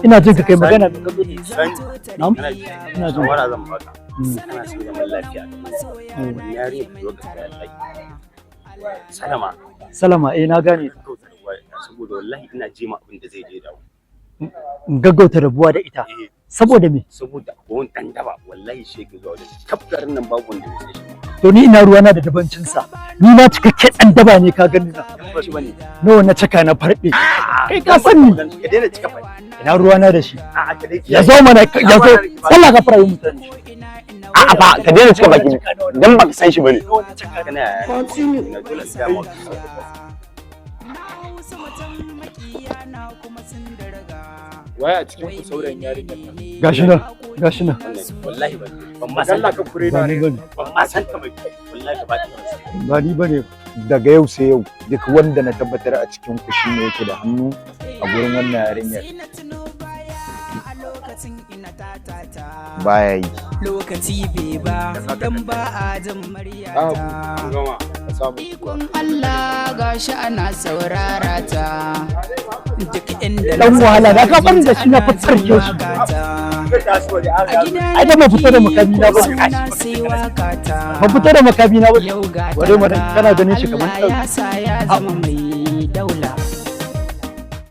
Ina jin ka, kai magana mai ka zo ne. Sani. Na'am. Kana ji? Ina jin. Shawara zan baka. Kana son zaman lafiya. Wannan yarinya da zo ga kai. Salama. Salama, eh, na gane. Gaggauta rabuwa da ita, saboda wallahi ina ji ma abin da zai je dawo. In gaggauta rabuwa da ita? Eh. Saboda me? Saboda akwai wani dan daba, wallahi shi yake zuwa wajen. Kaf garin nan babu wanda bai san shi. To ni ina ruwana da dabancin sa? Ni ma cikakken dan daba ne, ka gani na. Ba shi bane. Nawa na caka na farbe. Kai ka san ni. Ka daina cika fa. Ina ruwana da shi? A'a, ka dai Ya zo mana, ya zo. Sallah ka fara yi mutane. A'a fa, ka daina cika baki dan baka san shi bane. Nawa na caka? Kana Continue. na dole sai ma. Na hausa mutum makiyana kuma sun darga. Waye a cikin ku saurayin yarinyar nan? Gashi nan, gashi nan. Wallahi ban ma san Allah ka kure Ba na ni ne. bane. Ban ma san ta ba wallahi, ba ta. Ba ni bane. Daga yau sai yau, duk wanda na tabbatar a cikin ku shine yake da hannu a gurin wannan yarinyar, Sai na tuno baya a lokacin ina tatata. baya yi. Lokaci bai ba dan ba a jin muryata. Gama. Ka samu. Ikon Allah, gashi ana saurara ta. Duk inda Dan wahala, da ka bani da shi na fassarke shi. A gida Ai da ban fito da makami na ba. suna sai waka ta. Ban fito da makami na ba. Yau ga Ware mana, kana ganin shi kamar Allah ya sa ya zama mai